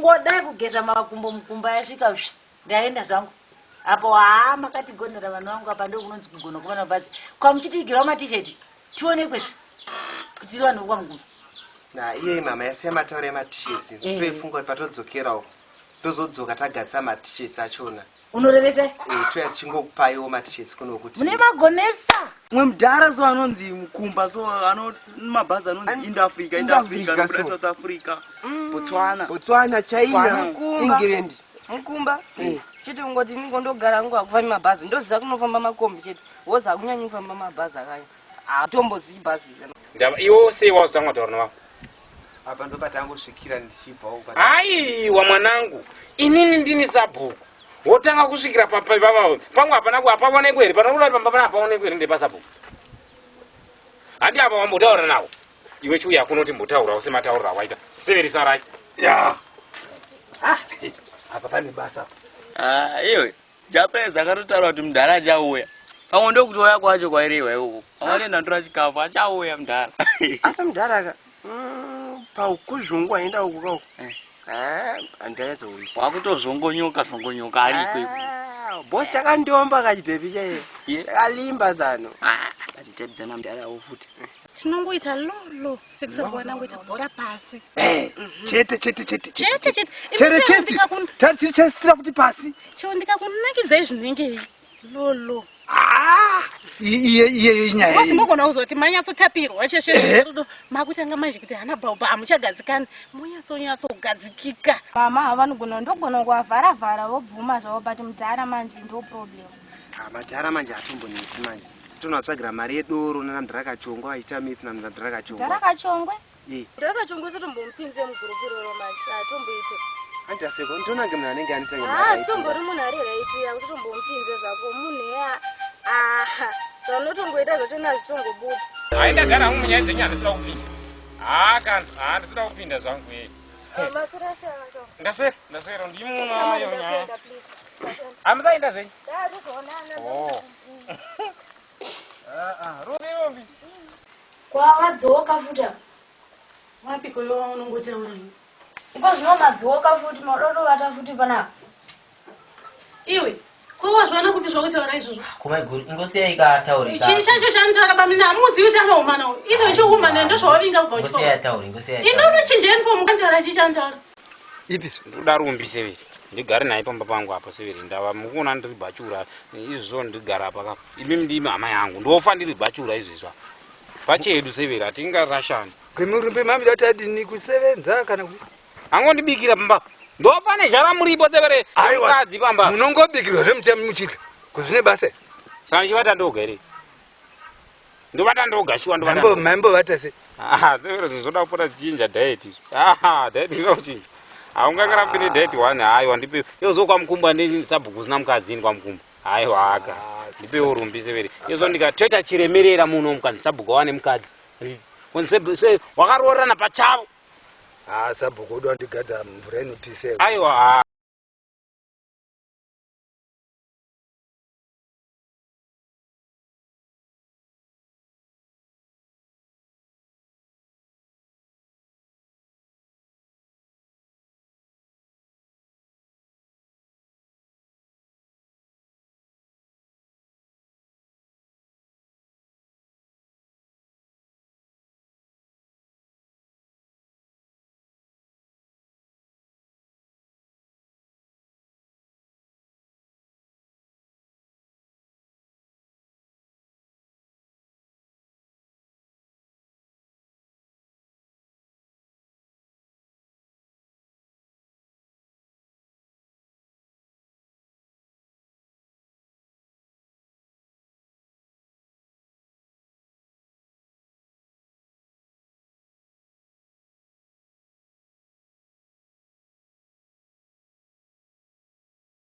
Kungodai kugeza makumbo mukumba yasvika ndaenda zvangu. Apo haa makatigonera vanhu vangu apa ndokunonzi kugona kuvana bhazi. Kwamuchitiigirawo matisheti tionekwe zve kuti tiri vanhu vokwamukumba. Na iye mama yasiya mataura ematishets toifunga kuti patodzokera uko tozodzoka tagadzisa matishets achona. Unorevesa? Eh, touya tichingokupaiwo matishets kuno kuti Mune magonesa. Mwe mudhara so anonzi Mukumba so ano mabhazi anonzi Ind Africa, Ind Africa, anobuda South Africa, Botswana. Botswana, China, Mukumba. England. Mukumba chete kungoti ini ngondogara hangu hakufambi mabhazi ndoziva kunofamba makombi chete wozi hakunyanyi kufamba mabhazi akanya hatombozivi bhazi iri. Ndava iwe sei wazotanga kutaura navo? Apa ndopatangosvikira ndichibva uko. Aiwa mwanangu, inini ndini sabhuku. Wotanga kusvikira papa ipapa pamwe hapana hapaonekwe here panokuda pamba pana hapaonekwe here ndepasabhuku. Handi apa wambotaura nawo. Iwe chiuya kuno timbotaurawo sematauriro awaita. Severisa rai. Ya. Ah, apa pane basa apa. Ah, iwe Japeza akatotaura kuti mudhara achauya. Pamwe ndokutouya kwacho kwairehwa ikoko. Pamwe anenge ndatora chikafu achauya mudhara. Asi mudhara ka paukuzvungwa aenda uku kauku. Ah, handanyatsowisha. Wakutozvongonyoka zvongonyoka ariko iko. Ah, boss chakandiomba kachibhebhi chaiye. Yeah. Chakalimba zano. Ah, ndatitaidzana mudhara wo futi. Tinongoita low low sekuti wangoita bhora pasi. Chete chete chete. Chete chete. Chere chesti. Tari chiri chestira kuti pasi. Chero ndikakunakidzai zvinenge low low. Ah, iye iye inyaya. Boss mogona kuzoti manyatsotapirwa cheshe rudo makutanga manje kuti hana bhauba hamuchagadzikani monyatsonyatsogadzikika. Mama havanogona ndogona kuvavhara vhara vobvuma zvavo but mudhara manje ndo problem. Ah, madhara manje atombonetsi manje. Tonovatsvagira mari yedoro nana mudhara Kachongwe vachiita mitsi namudhara Kachongwe. Mudhara Kachongwe? Eh. Mudhara Kachongwe sotombomupinze mugurupu iroro manje hatomboite. Andaseko ndonange munhu anenge anitenge mari. Ah, sitombori munhu ari right uya kusotombomupinze zvako munhu ya ah zvanotongoita zvachona hazvitongobuda. Hayi ndagara hangu munyaya dzenyu handisida kupinda. Haa kana handisida kupinda zvangu eh. Maswera sei vacho? Ndaswera ndaswera ndimunayo nyaya. Hamusaenda zvenyu? Oh. Ah ah, Rumbi Rumbi. Kwawadzoka futi apa. Wapiko iwe waunongotaura iwe. Iko zvino madzoka futi madotovata futi panapa. Iwe, ko wazviwana kupi zvakutaura izvozvo? Kumaiguru ingosiyai kataure ka. Chii chacho chaanotaura bamina hamuzivi kuti anohumana uyu. Ino ichihumana ndozvawavinga kubva Ingosiyai kuchikoro. ataure ingosiyai. Ino unochinja uniform ukanotaura chii chaanotaura. Ipi zve? Ndikuda Rumbi severi. Ndigare naye pamba pangu apa severi. Ndava mukuona ndiri bhachura izvozvo ndigara apa kapa. Imi ndimi hama yangu. Ndofa ndiri bhachura izvezva. Pachedu severi hatingarashani. Kwemurumbi mami dati adini kusevenza kana ku Angondibikira pamba. Ndofa nezhara muripo severi. Aiwa. Mukadzi pamba. Munongobikirwa zvemucha muchidya. Kuzvine basa. Saka ndichivata ndoga here? Ndovata ndoga shuwa ndovata. Mambo mambo vata se. Ah, severo zvinhu zvoda kupota dzichinja diet izvi. Ah, diet inoda kuchinja. Haungangarambi nediet one haiwa ndipe. Yozo kwamukumba ndi sabhuku usina mukadzi ini kwamukumba. Haiwa aka. Ndipewo rumbi severe. Yozo ndikatoita chiremerera muno mukadzi sabhuku wane mukadzi. Konse se wakaroorana pachavo. Ah, sabhuku udo andigadza mvura inopisa. Aiwa.